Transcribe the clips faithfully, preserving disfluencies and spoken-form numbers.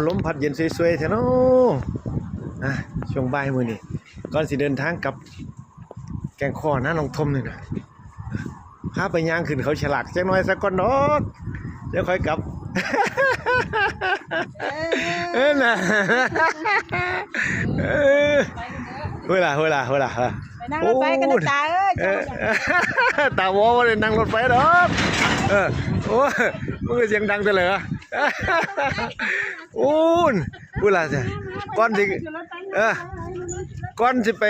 ลมพัดเย็นสวยๆแท้เนาะ อ่ะ ช่วงบ่ายมื้อนี้ ก่อนสิเดินทางกลับ แก่งคอยนาหนองทมนี่นะ พาไปย่างขึ้นเขาฉลากจักหน่อยซะก่อนดอก เดี๋ยวค่อยกลับ เออนะ เออ เวลา เวลา เวลา ไปนั่งรถไฟกันนะ โอ้ย ตาเอ้ย เออ ตาว่าบ่ได้นั่งรถไฟดอก เออ โอ้ย มันก็เสียงดังแต่เลยอะ โอ้ย พูดละจ้ะ ก่อนสิ เออ ก่อนสิไป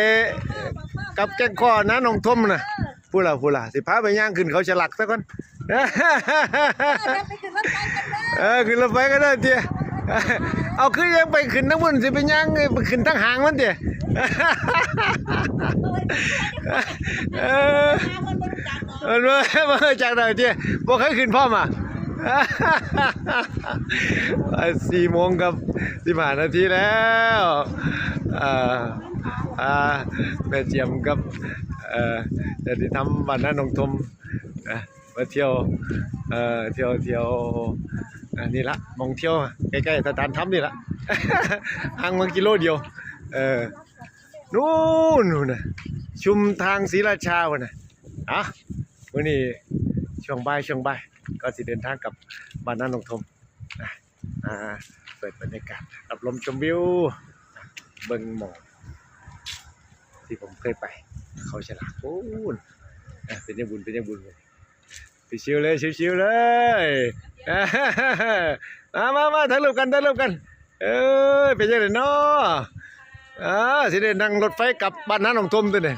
กับแก่งคอยนาหนองทมนะ พูดละ พูดละ สิพาไปย่างขึ้นเขาฉลากซะก่อน เดี๋ยวไปขึ้นรถไฟกันเด้อ เออ ขึ้นรถไฟก็ได้เตี้ย เอา คือยังไปขึ้นทั้งบน สิไปย่างไปขึ้นทั้งหางมันเตี้ย เออ เออ มาจากไหนเตี้ย บ่เคยขึ้นพร้อมอ่ะ อ่ะ สี่โมงกับสิบห้านาทีแล้ว อ่า อ่า แม่เจียมกับ เอ่อ ญาติธรรมบ้านนาหนองทม นะ มาเที่ยว เอ่อ เที่ยว เที่ยว อ่า นี่ละ หม่องเที่ยว ใกล้ๆ สถานธรรมนี่ละ ห่างมากิโลเดียว เออ นู่น นู่นน่ะ ชุมทางศรีราชาพุ่นน่ะ อ่ะ มื้อนี้ช่วงบ่าย ช่วงบ่าย ก็สิเดินทางกลับบ้านนาหนองทม นะ อ่า เปิดบรรยากาศ รับลมชมวิว เบิ่งหม่อง ที่ผมเคยไป เขาฉลาก โอ้ย อ่ะ เป็นยังบุญ เป็นยังบุญ ชิวๆเลย ชิวๆเลย มา มา มา ถ่ายรูปกัน ถ่ายรูปกัน เออ เป็นยังไงเนาะ อ่า สิได้นั่งรถไฟกลับบ้านนาหนองทมตัวเนี่ย